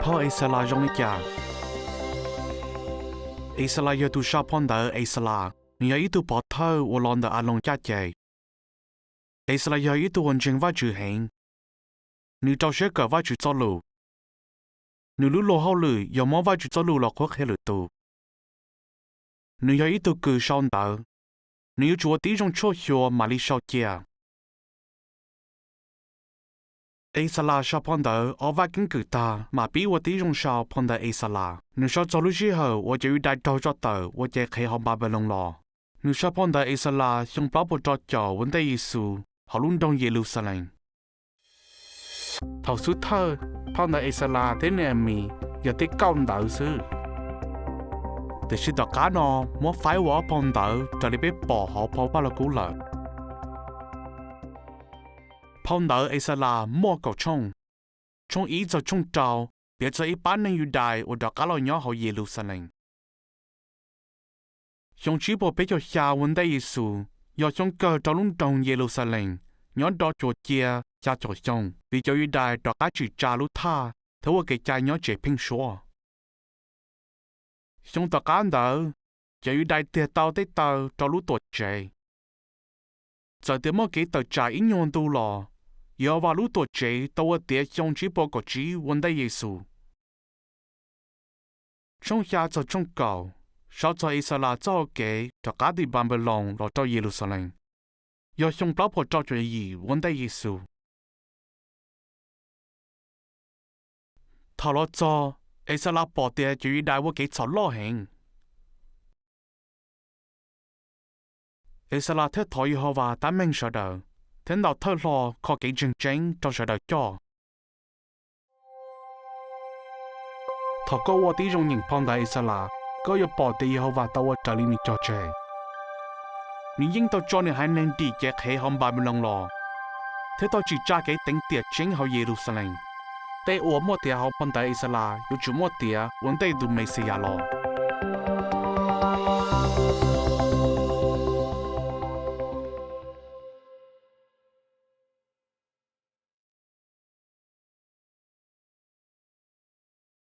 Phau Exalas zoo li cas? Exalas yog tus sau phau ntawv Exalas, nws yog ib tug pov thawj uas los ntawm Aloos caj ces. Exalas yog ib tug uas ntseeg Vajtswv heev, nws rau siab kawm Vajtswv Txojlus. Nws lub luag hauj lwm yog muab Vajtswv Txojlus los qhuab qhia lwm tus. Nws yog ib tug kws sau ntawv, nws yuav tsum ua tib zoo tshuaj xyuas mam li sau cia. Exalas sau phau ntawv ob vaj keeb kwm tag mam pib ua tib zoo sau phau ntawv Exalas. Nws sau txog lub sij hawm uas cov Yudais raug tso tawm ua cev qhev hauv Npanpiloos los. Nws sau phau ntawv Exalas xyoo plaub puas rau caum ua ntej Yexus hauv lub nroog Yeluxalees. Thaum xub thawj, phau ntawv Exalas thiab Nehemis yog tej kauj ntawv xwb, tiam sis tom qab no muab faib ua ob phau ntawv raws li peb pom hauv phau Vajluskub lawm. Phau ntawv Exalas muaj kaum tshooj, tshooj ib txog tshooj rau piav txog ib pab neeg Yudais uas rov qab los nyob hauv Yeluxalees. Xyoo tsib puas peb caug xya ua ntej Yexus yog xyoo kawg rau lub nroog Yeluxalees nyob do cuas cia xya caum xyoo vim cov Yudais rov qab tsim tsa lub thaj thiab ua kev cai nyob tsev pheej suab. Xyoo tom qab ntawd, cov Yudais tiag tau tej taw rau lub Tuamtsev. Txawm tias muaj kev tawm tsam ib nyuag ntu los, Yehauvas lub Tuamtsev tau ua tiav xyoo tsib puas kaum tsib ua ntej Yexus. Tshooj xya txog tshooj kaum sau txog Exalas txoj hau kev rov qab tim Npanpiloos los rau Yeluxalees, yog xyoo plaub puas rau caum yim ua ntej Yexus. Thaum los txog, Exalas pom tias cov Yudais ua kev txhaum loj heev. Exalas thiaj thov Yehauvas tab meeg sawv daws thiab ntaus thawj hlo kho kev ntseeg tseeb rau sawv daws coj. Thaum koj ua tib zoo nyeem phau ntawv Exalas, koj yuav pom tias Yehauvas tau ua raws li nws cog tseg. Nws yeej tau tso nws haiv neeg dim cev qhev hauv Npanpiloos los, thiab tau tsim tsa kev teev tiam tseeb hauv Yeluxalees. Tej uas muaj tiav hauv phau ntawv Exalas yuav tsum muaj tiav ua ntej tus Mexiyas los.